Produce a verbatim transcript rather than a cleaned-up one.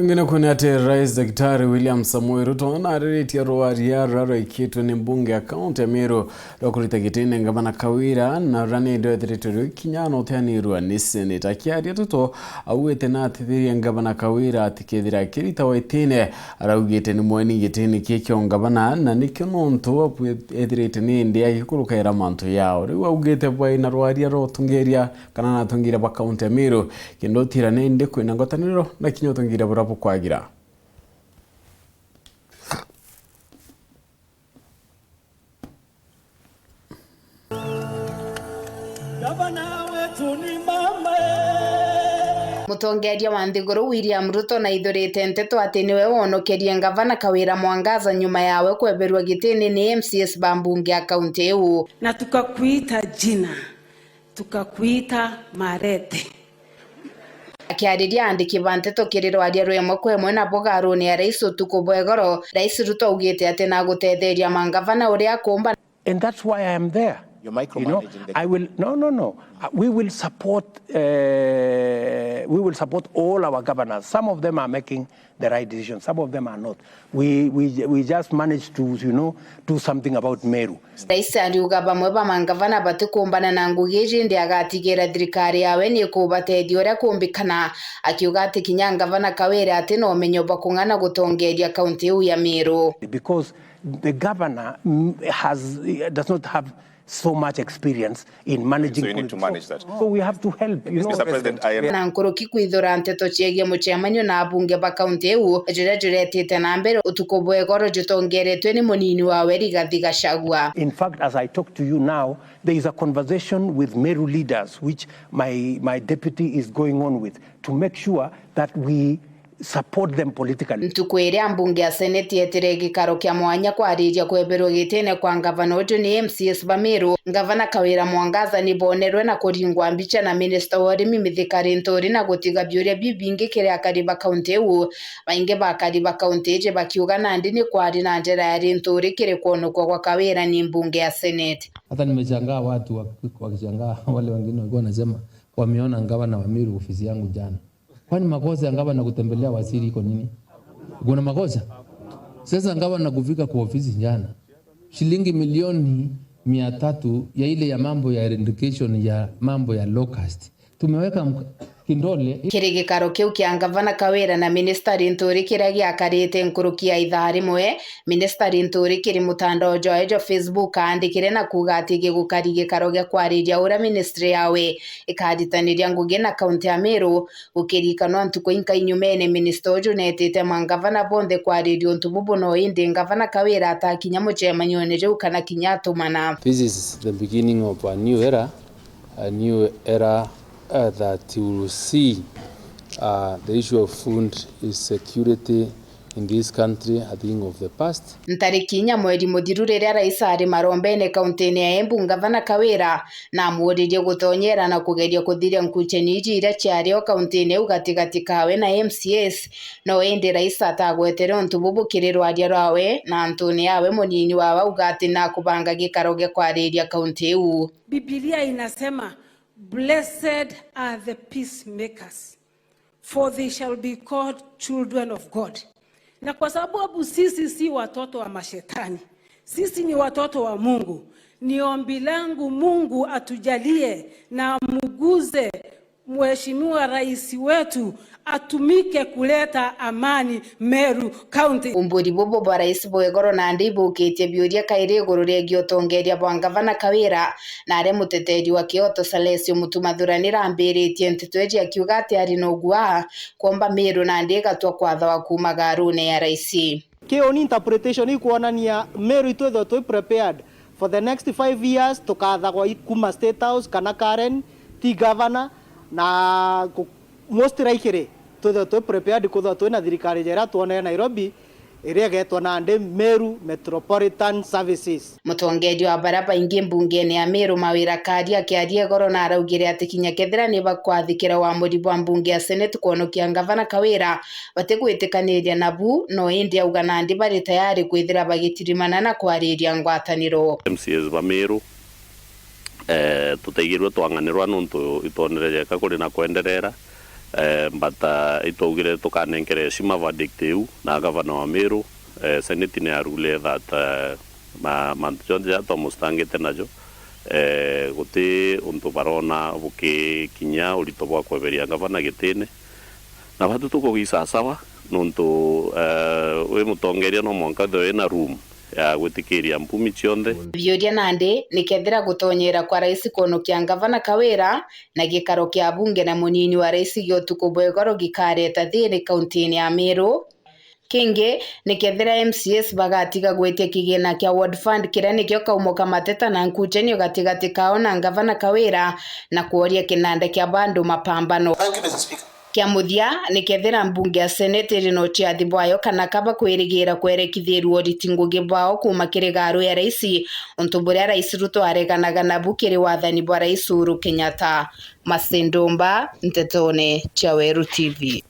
Ngina kwona ati Rais Daktari William Samoei Ruto nariritie rwaria ruria rwaikitwe ni mbunge ya kaunti ya Meru rwa kurita gitine ngavana Kawira, na ruria ni ndwethiritwe rwi kinya na uteanirwa ni seneta. Akiaria Ruto augite na atithirie ngavana Kawira atikethira akiritawa itine. Araugite ni mweni gitine kii kio ngavana, na nikio nontu abu ethirite ni indi agikurukaira mantu yao. Riu augite bwai na rwaria rwa utungiria kana na atongeria ba kaunti ya Meru, kenda utira ni indi kwina ngwataniro na kinya utongeria buria bukwagira. Mutongeria wa nthiguru William Ruto naithurite nteto ati niwe wonokerie ngavana Kawira Mwangaza nyuma yawe kweberwa gitini ni M C As ba mbunge ya kaunti iu. Na tukakuita jina, tukakuita Marete. Akiariria aandiki ba nteto kiri rwaria rwa imwe kwa imwe na bogaruni ya rais utuku bwa igoro, Rais Ruto augite ati nagutetheria mangavana uria akumba. And that's why I am there. You're micromanaging the I will, no, no, no. Uh, we will support, uh, we will support all our governors. Some of them are making the right decision. Some of them are not. We, we, we just managed to, you know, do something about Meru. Rais ariuga bamwe ba mangavana batikumbana na ngugi iji, indi agatigira thirikari yawe ni ikubatethia uria kumbikana, akiuga ati kinya ngavana Kawira ati na umenyo bwa kung'ana gutongeria kaunti iu ya Meru. Because the governor, mm, has, does not have so much experience in managing. So you need to politics. Manage that. So we have to help, you know. Mister President, I am. Na nkuruki kwithura nteto ciegie mucemanio na abunge ba kaunti iu, juria juretite na mbere utuku bwa igoro jutongeretwe ni munini wawe Rigathi Gachagua. In fact, as I talk to you now, there is a conversation with Meru leaders, which my, my deputy is going on with, to make sure that we support them politically. Ntuku iria mbunge ya Senate yetire gikaro kia mwanya kwariria kweberwa gitine kwa ngavana uju ni M C As ba Meru, ngavana Kawira Mwangaza ni bonerwe na kuringwa mbicha na minista wa urimi Mithika Linturi na gutiga biuria bibingi kiri akari ba kaunti iu. Baingi ba akari ba kaunti iji bakiuga nandi ni kwari na njira ya Linturi kiri kwonokwa gwa Kawira ni mbunge ya Senate. Hata nimeshangaa watu wak-, wakishangaa wale wengine walikuwa wanasema wameona ngavana wa Meru ofisi yangu jana. Kwani makosa ya gavana kutembelea waziri iko nini? Kuna makosa? Sasa gavana kufika kwa ofisi jana, shilingi milioni mia tatu ya ile ya mambo ya eradication ya mambo ya locust. Tumeweka mk-, kindole. Kiri gikaro kiu kia ngavana Kawira na minista Linturi kiria giakarite nkuruki ya ithaa rimwe, minista Linturi kiri mutandao jwawe jwa Facebook aandikire na kuuga ati gigukari gikaro gia kwariria uria ministry yawe ikaritaniria ngugi na kaunti ya Meru. Gukirikanwa ntuku inkai nyumene, minista uju neetite mangavana bonthe kwariria untu bubu, no indi ngavana Kawira atakinya mucemanione juu kana kinya atumana. This is the beginning of a new era, a new era, uh, that you will see, uh, the issue of food insecurity in this country a thing of the past. Ntariki inya mweri muthiru, riria rais ari marombene kauntine ya Embu, ngavana Kawira na amuuririe gutonyera na kugeria kuthiria nkuchani iji iria ciari o kauntine iu gatigati kawe na M C As. No indi rais atagwetere untu bubu kiri rwaria rwawe, na antune yawe munini wawe auga ati nakubanga gikaro gia kwariria kaunti iu. Bibilia inasema, "Blessed are the peacemakers, for they shall be called children of God." Na kwa sababu sisi si watoto wa mashetani, sisi ni watoto wa Mungu. Ni ombi langu Mungu atujalie na amuguze Mheshimiwa Rais wetu atumike kuleta amani Meru County. Umburi bubu bwa rais bwa igoro nandi ibukitie biuria kairi iguru riegie utongeria bwa ngavana Kawira, na aria muteteri wa kioto Salesio Mutuma Thuranira ambiritie nteto iji akiuga ati ari na uguaa kwomba Meru nandi igatua kwathawa kuuma garune ya rais. Kiu ni interpretation ikwonania Meru itwithwe twi prepared for the next five years, tukathagwa i-, kuma State House kana Karen, ti governor, na ku-, most likely twithwe twi prepared kwithwa twi na thirikari jera twonere Nairobi, iria igetwa nandi Meru Metropolitan Services. Mutongeria wa baria baingi mbungene ya Meru, Mawira Kari, akiaria igoro na araugire ati kinya kethira ni bakwathikira uamuri bwa mbunge ya Senate kwonokia ngavana Kawira, batigwitikaniria nabu, no indi auga nandi bari tayari kwithira bagitirimana na kwariria ngwataniro. M C As ba Meru, eh, tutaigirwe twang'anirwa nontu itwonere jeka kuri na kwenderera, Eh, mbata itwaugire tukanenkere heshima verdict iu na gavana wa Meru. Eh, senate ni arule that, eh, ma, mantu jonthe jaria twamustangite najo, eh, guti untu barona bukikinyia urito bwa kweberia gavana gitine. Na batu tukugisasawa nuntu, eh, wi mutongeria no mwanka withirwe wina room ya gwitikiria mpumi cionthe. Biuria nandi ni kethira gutonyera kwa rais kwonokia ngavana Kawira na gikaro kia bunge na munini wa rais gia utuku bwa igoro gikareta thiini kauntini ya Meru. Kingi, ni kethira M C As bagatiga gwitia kigina kia Ward Fund kiria nikio kaumo ka mateta na nkuchanio gatigati kao na ngavana Kawira na kworia kinanda kia bandu mapambano. Thank you, Mister Speaker. Kia muthia, ni kethira mbunge ya Senate iri na uciathi bwayo kana kaba kwirigira kwerekithirua uriti ngugi bwao kuuma kiri garu ya rais, untu buria Rais Ruto areganaga nabu kiri wathani bwa Rais Uhuru Kenyatta. Masindumba, Ntetone cia Weru T V.